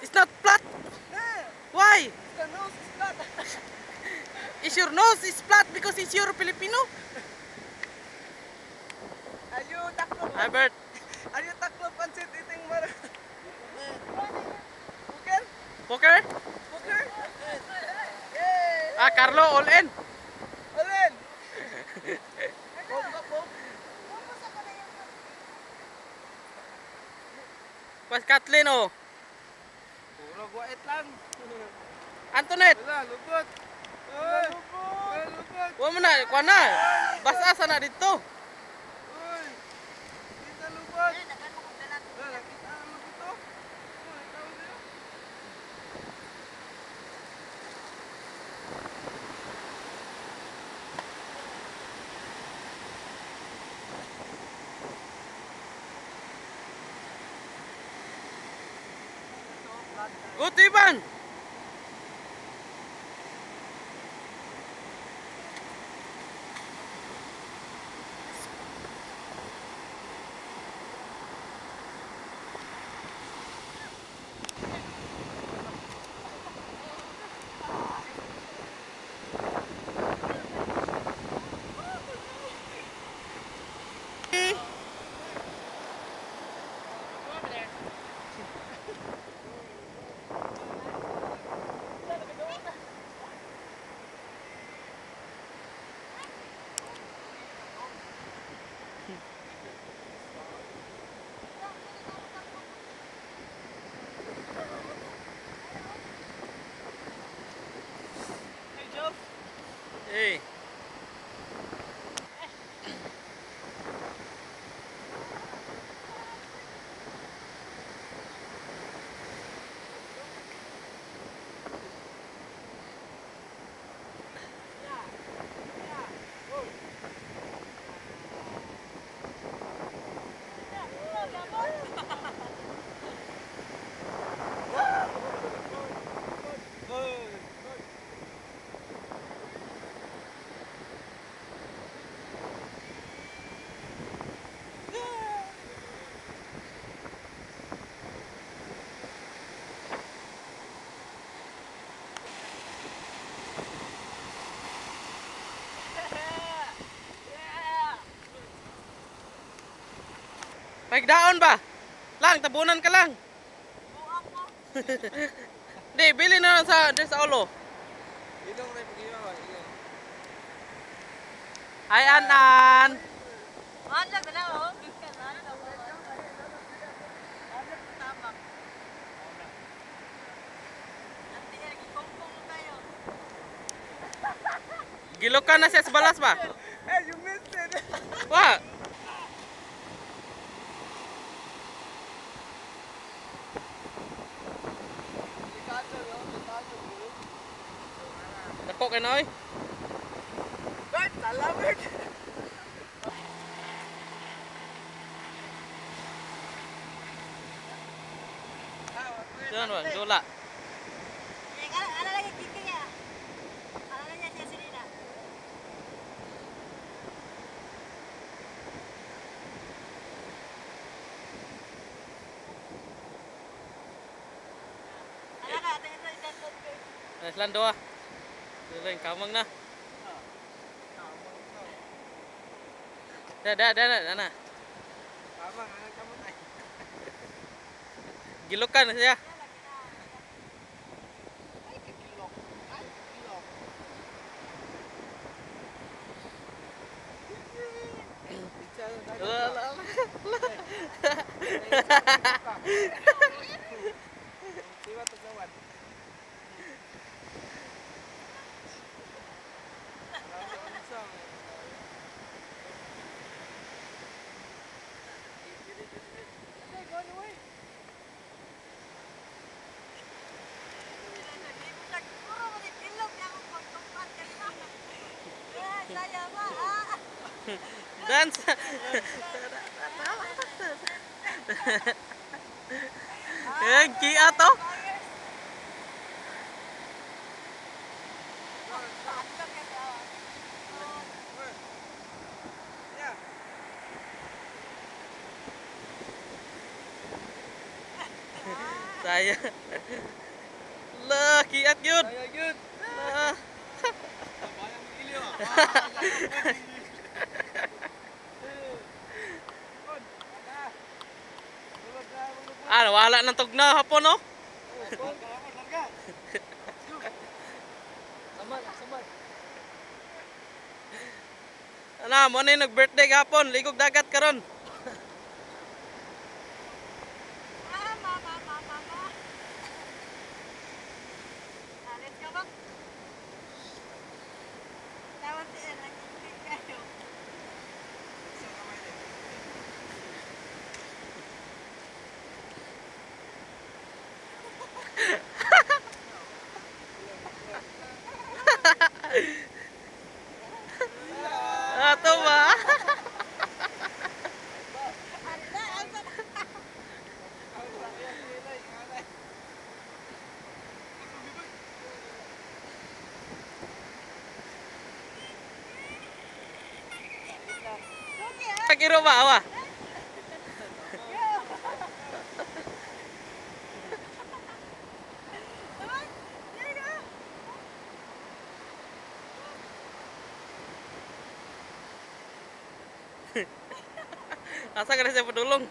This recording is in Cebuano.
It's not flat. Why? The nose is flat. Is your nose is flat because it's your Filipino? Are you taklo? Hi, Bert. Are you taklo pancit eating mar? Poker? Poker? Poker? Yay! Ah, Carlo, all in. All in. Pop, pop. Pas Kathleen, oh. Puro guait lang. Antoinette. Wala, lubot. Uy, lubot. Lubot. Wa mo na, kuha na. Basta na dito. Uy. Kita lubot. Wala, nakita ang lubot to. Uy, tao niya. Go to Ivan. Hey. Pagdaon ba? Lang, tabunan ka lang. Di, bili na lang sa, sa ulo. Ilong na pag-iwa ba? Ilong. Hi, Anan! Gilok ka na siya sa balas ba? Hey, you missed it! What? Dako kay na oy. Bert, I love it. Diyan ba? Dula. Ano lagi kiki niya? Ano niya siya Selena? Ano ka? Ito ito i-download ko. Silang doa. Dula yung kamang na. Da da da da na. Kamang, anong kamang ay? Gilukan na siya. Ay, kakilok. Ay, kakilok. Wala, wala. Siwa taglawan. Dance. Eh, kia to. Saya. Lah, kiat yun. Saya yun. Ah. Ah, nawala ng tugnaw hapon, no? Samal, samal. Ana, mo na yung nag-birthday gahapon, ligog dagat karon. Ah, mama, mama, mama. Ah, let's go back. Tawag si Ella, nagkikik kayo. Ato ba? Ala, asa Kiro ba awa? Asa ka na siya padulong?